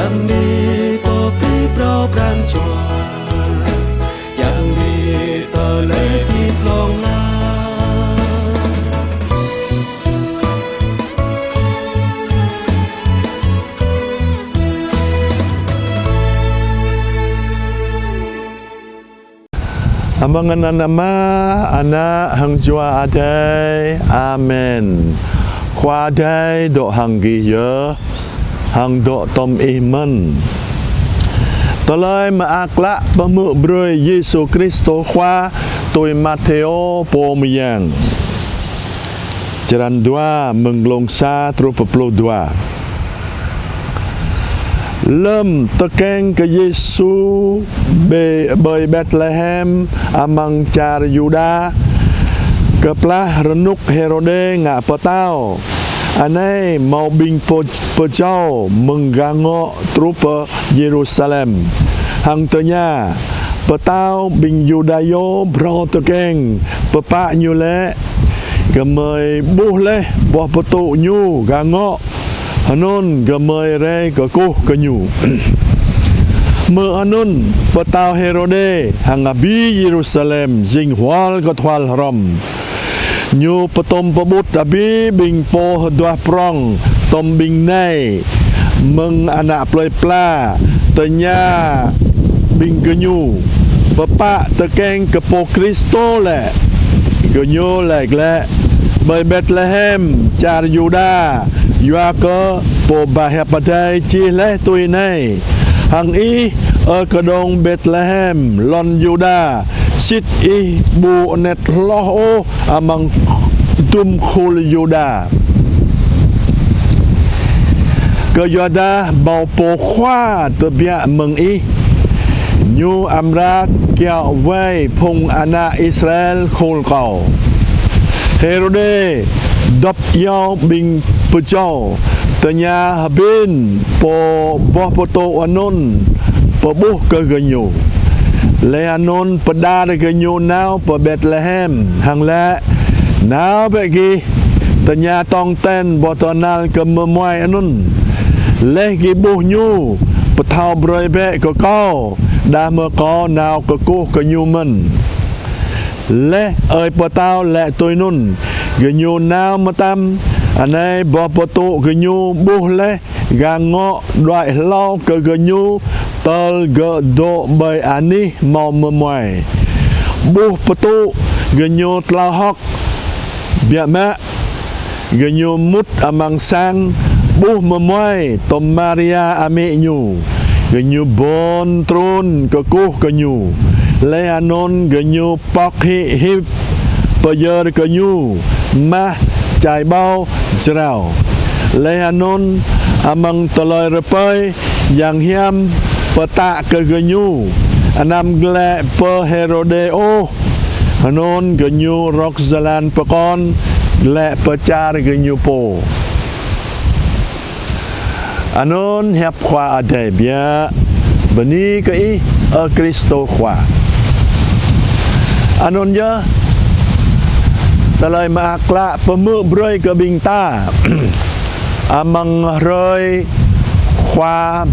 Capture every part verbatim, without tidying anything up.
Yang ni pô pơpŭ pran jua, yang ni tơlơi pơpŭ hlŏng lar. Amăng anăn Ama, Ană hăng Jua Adai. Amen. Khua Adai dŏ hăng gih yơh, hăng dŏ tŏm ih mơ̆n. Tơlơi Mơak Klă pơhmư̆ brơi Yêsu Kristô Khua tui Mathêô pô mơyang. Črăn dua, mơ̆ng glông sa truh pơ pluh dua. Lơm tơkeng kơ Yêsu ƀơi, ƀơi Betlehem amăng čar Yuđa, kơplah rơnŭk Hêrôdê ngă pơtao, anai hmâo ƀing pô-, pơjâo mơ̆ng gah ngŏ truh pơ Yêrusalem, hăng tơña: Pơtao ƀing Yuđayô phrâo tơkeng, pơpă ñu lĕ? Gơmơi ƀuh laih boh pơtŭ ñu gah ngŏ, hơnŭn gơmơi rai kơkuh kơ ñu. Mơ̆ng anŭn pơtao Hêrôdê hăng abih Yêrusalem jing hual kơthual hrŏm. Ñu pơtŏm pơƀut abih ƀing pô hơduah prŏng tŏm ƀing nai mơ̆ng ană plơi pla, tơña ƀing gơñu: Pơpă tơkeng kơ pô Kristô lĕ? Gơñu laĭ glaĭ: Ƀơi Betlehem čar Yuđa, yua kơ pô ba hiăp Adai čih laih tui anai: Hăng ih, ơ kơđông Betlehem, lŏn Yuđa, sĭt ih ƀu anet hloh ôh amăng dŭm khul Yuđa. Kơyuadah hmâo pô khua tơbiă mơ̆ng ih, ñu amra kiaŏ wai phung ană Israel khul kâo. Hêrôdê dŏp iâu ƀing pơjâo, tơña hơbĭn pô boh pơtŭ anŭn pơƀuh kơ gơñu. Laih anŭn pơđar gơñu nao pơ Betlehem hăng laĭ: Nao bĕ gih, tơña tong ten boh tơhnal kơ mơmuai anŭn. Laih gih ƀuh ñu, pơthâo brơi bĕ kơ kâo, đah mơ̆ kâo nao kơkuh kơ ñu mơ̆n. Laih ơi pơtao laĭ tui anŭn, gơñu nao mơtam. Anai boh pơtŭ gơñu ƀuh laih gah ngŏ đuaĭ hlâo kơ gơñu tơl gơ̆ dŏ ƀơi anih hmâo mơmuai. Ƀuh pơtŭ, gơñu tlao hơ̆k biă mă. Gơñu mŭt amăng sang, ƀuh mơmuai tŏm Maria amĭ ñu. Gơñu bon trŭn kơkuh kơ ñu. Laih anŭn gơñu pŏk hĭ hip pơyơr kơ ñu mah, čai ƀâo, jrao. Laih anŭn amăng tơlơi rơpơi, yang hiam pơtă kơ gơñu anăm glaĭ pơ Hêrôdê ôh. Anŭn gơñu rŏk jơlan pơkŏn glaĭ pơ čar gơñu pô. Anŭn hiăp Khua Adai biă. Bơni kơ Ih, ơ Kristô Khua. Anŭn yơh Tơlơi Mơak Klă pơhmư̆ brơi kơ ƀing ta amăng hrơi Khua,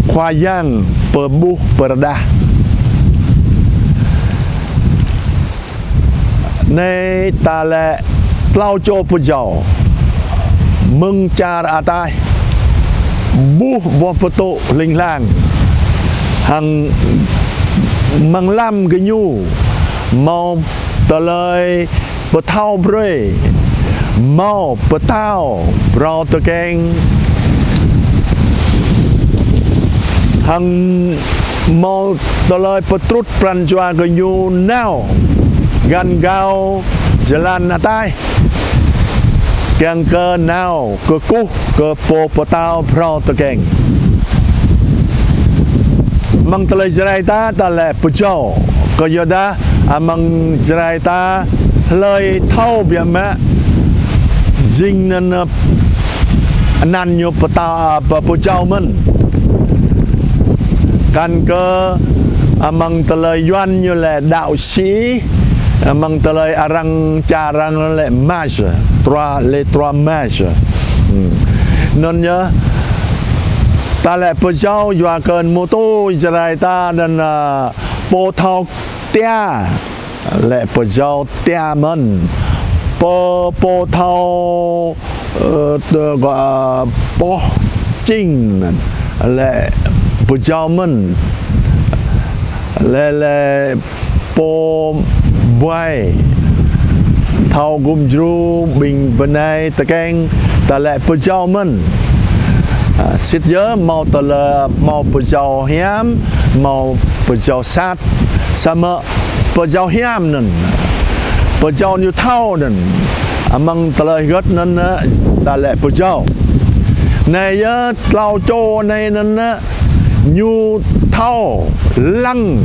Khua Yang pơƀuh pơrơđah. Anai ta lĕ tlâo čô pơjâo mơ̆ng čar ataih ƀuh boh pơtŭ hling hlang hăng amăng lăm gơñu hmâo tơlơi pơthâo brơi, hmâo pơtao phrâo tơkeng hăng hmâo tơlơi pơtrŭt pran jua gơñu nao găn gao jơlan ataih, kiăng kơ nao kơkuh kơ pô pơtao phrâo tơkeng. Amăng tơlơi Jrai ta, ta lĕ pơjâo, kơyuadah amăng Jrai ta hlơi thâo biă mă jing anăn, anăn ñu pơtao, pơ-, pơjâo mơ̆n. Kăn kơ amăng tơlơi Yuan ñu lĕ đạo sĩ, amăng tơlơi arăng, čar arăng lĕ mage, trois, les trois mages. Hmm. Anŭn yơh, Ta lĕ pơjâo yua kơ mơ̆ tui Jrai ta anŭn, ơ, pô thâo tia. Lĕ pơjâo tia mơ̆n. Pô, pô thâo, ơ, tơ, gŏ, ơ, pô čing. Lĕ pơjâo mơ̆n. Lĕ, lĕ pô ƀuai. Thâo gum djru ƀing bơnai tơkeng ta lĕ pơjâo mơ̆n. Ơ, sĭt yơh hmâo tơlơi hmâo pơjâo hiam, hmâo pơjâo sat. Samơ̆ pơjâo hiam anŭn. Pơjâo ñu thâo anŭn. Amăng tơlơi hơgĕt anŭn, ơ, ta lĕ pơjâo. Anai yơh tlâo čô anai anŭn, ơ, ñu thâo lăng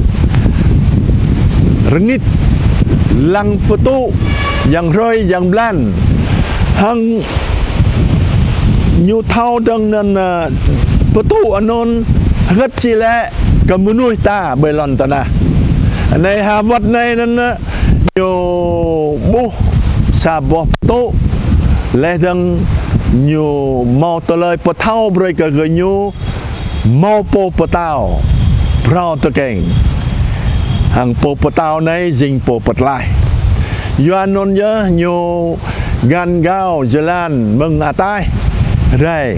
rơngit, lăng pơtŭ, yang hrơi, yang blan. Hăng ñu thâo dơ̆ng anŭn, ơ, pơtŭ anŭn hơgĕt či lĕ kơ mơnuih ta ƀơi lŏn tơnah. Anai ha wơ̆t anai anŭn, ơ, ñu ƀuh sa boh pơtŭ, laih dơ̆ng ñu hmâo tơlơi pơthâo brơi kơ gơñu hmâo pô pơtao phrâo tơkeng. Hăng pô pơtao anai jing pô pơtlaih. Yua anŭn yơh ñu găn gao jơlan mơ̆ng ataih rai.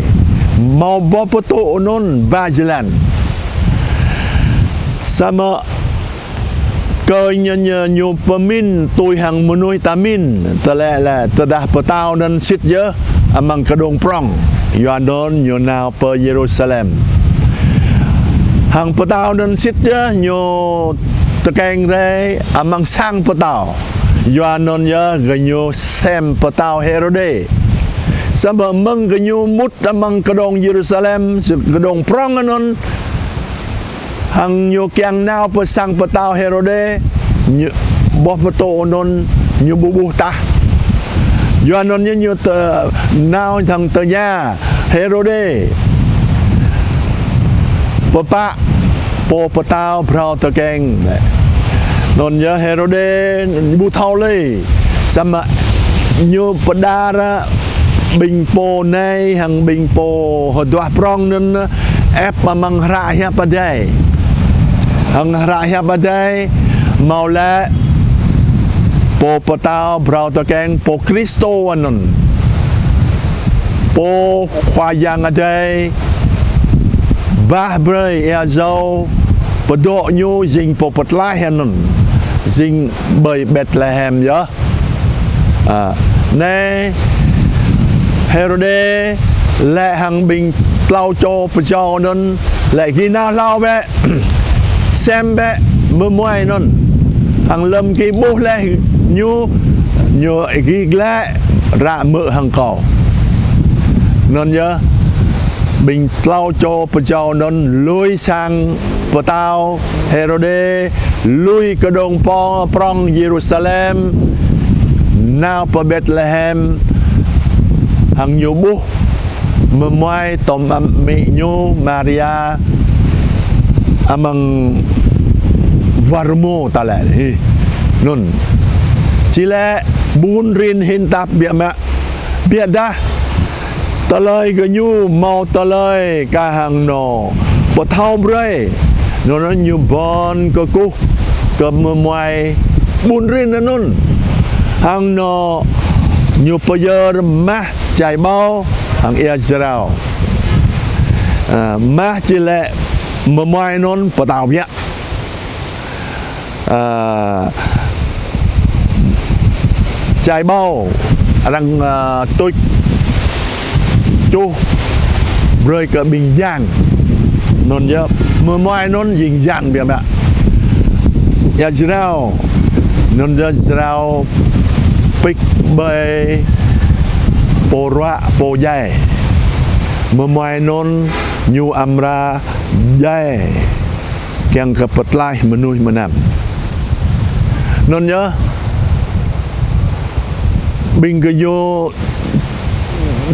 Hmâo boh pơtŭ anŭn ba jơlan. Samơ̆ kơ ñu, ñu, ñu pơmĭn tui hăng mơnuih ta mĭn, ta lĕ, lĕ tơdah pơtao anŭn sĭt yơh amăng kơđông prŏng. Yua anŭn ñu nao pơ Yêrusalem. Hăng pơtao anŭn sĭt yơh ñu tơkeng rai amăng sang pơtao. Yua anŭn yơh gơñu sem pơtao Hêrôdê. Samơ̆ mơ̆ng gơñu mŭt amăng kơđông Yêrusalem, kơđông prŏng anŭn, hăng ñu kiăng nao pơ sang pơtao Hêrôdê, ñu, boh pơtŭ anŭn ñu ƀu ƀuh tah. Yua anŭn ñu, ñu tơ, nao hăng tơña Hêrôdê: Pơpă pô pơtao phrâo tơkeng? Anŭn yơh Hêrôdê ƀu thâo lơi. Samơ̆ ñu pơđar ƀing pô nai hăng ƀing pô hơduah prŏng anŭn ĕp amăng hră hiăp Adai. Hăng hră hiăp Adai hmâo laĭ pô pơtao phrâo tơkeng, pô Kristô anŭn, pô Khua Yang Adai bah brơi ia jâo pơdŏ ñu jing pô pơtlaih anŭn, jing ƀơi Betlehem yơh. Ơ, anai Hêrôdê laĭ hăng ƀing tlâo čô pơjâo anŭn laĭ: Gih nao hlâo bĕ, sem bĕ mơmuai anŭn. Hăng lơ̆m gih ƀuh laih ñu, ñu gih glaĭ ră mơ̆ hăng kâo. Anŭn yơh ƀing tlâo čô pơjâo anŭn lui sang pơtao Hêrôdê, lui kơđông pô prŏng Yêrusalem, nao pơ Betlehem, hăng ñu ƀuh mơmuai tŏm amĭ ñu Maria amăng war rơmô ta lĕ hĭ. Anŭn či lĕ ƀun rin hin tap biă mă. Biă dah tơlơi gơñu hmâo tơlơi kah hăng nô pơthâo brơi. Nô nô ñu ƀon kơkuh kơ mơmuai ƀun rin anŭn. Hăng nô ñu pơyơr mah čai ƀâo hăng ia jrao. Ơ, mah či lĕ mơmuai anŭn pơtao biă. Ơ, čai ƀâo arăng, ơ, tuč čuh brơi kơ ƀing yang. Anŭn yơh mơmuai anŭn jing yang biă mă. Ia jrao, anŭn yơh jrao pik ƀơi pô ruă pô djai. Mơmuai anŭn ñu amra djai kiăng kơ pơtlaih mơnuih mơnam. Anŭn yơh ƀing gơñu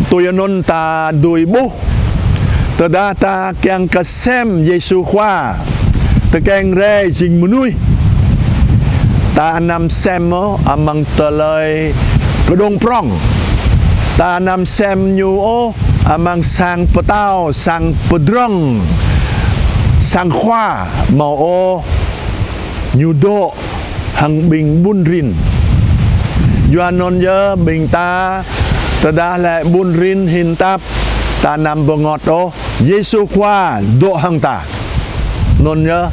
tui anŭn ta dưi ƀuh. Tơdah ta kiăng kơ sem Yêsu Khua tơkeng rai jing mơnuih, ta anăm sem ôh amăng tơlơi kơđông prŏng. ta anăm sem ñu ôh amăng sang pơtao, sang pơdrŏng, sang khua, hmâo ôh, ñu dŏ hăng ƀing ƀun rin. Yua anŭn yơh ƀing ta tơdah lĕ ƀun rin hin tap, ta anăm bơngŏt ôh, Yêsu Khua dŏ hăng ta. Anŭn yơh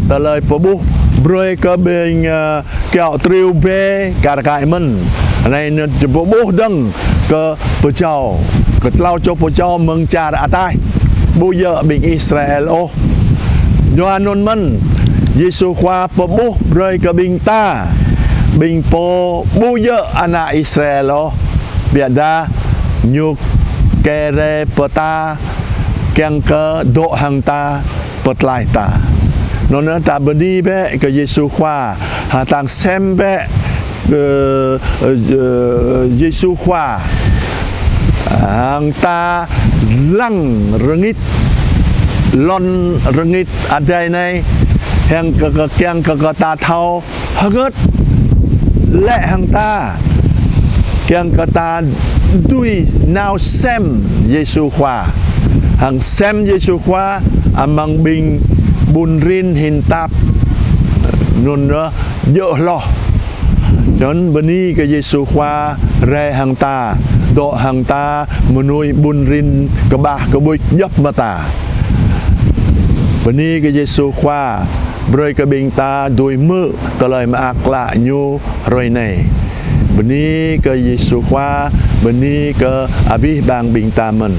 tơlơi pơƀuh brơi kơ ƀing, ơ, kiaŏ triu bê kar kaĭ mơ̆n. Anai anŭn či pơƀuh dơ̆ng kơ pơjâo, kơ klâo čô pơjâo mơ̆ng čar ataih, ƀu djơ̆ ƀing Israel ôh. Yua anŭn mơ̆n, Yêsu Khua pơƀuh brơi kơ ƀing ta, ƀing pô ƀu djơ̆ ană Israel ôh, biă dah ñu kơ rai pơ ta, kiăng kơ dŏ hăng ta, pơtlaih ta. Anŭn yơh ta bơni bĕ kơ Yêsu Khua, ha, tăng sem bĕ, ơ, ơ, ơ, Yêsu Khua, hăng ta lăng rơngit, lŏn rơngit adai anai, hăng kơ, kơ, kiăng kơ, kơ ta thâo hơgĕt lĕ hăng ta, kiăng kơ ta dưi nao sem Yêsu Khua, hăng sem Yêsu Khua amăng ƀing ƀun rin hin tap, anŭn yơh djơ̆ hloh. Anŭn bơni kơ Yêsu Khua rai hăng ta, dŏ hăng ta mơnuih ƀun rin kơƀah kơƀuč djŏp mơta. Bơni kơ Yêsu Khua, brơi kơ ƀing ta dưi hmư̆ tơlơi mơak klă ñu hrơi anai. Bơni kơ Yêsu Khua, bơni kơ abih bang ƀing ta mơ̆n.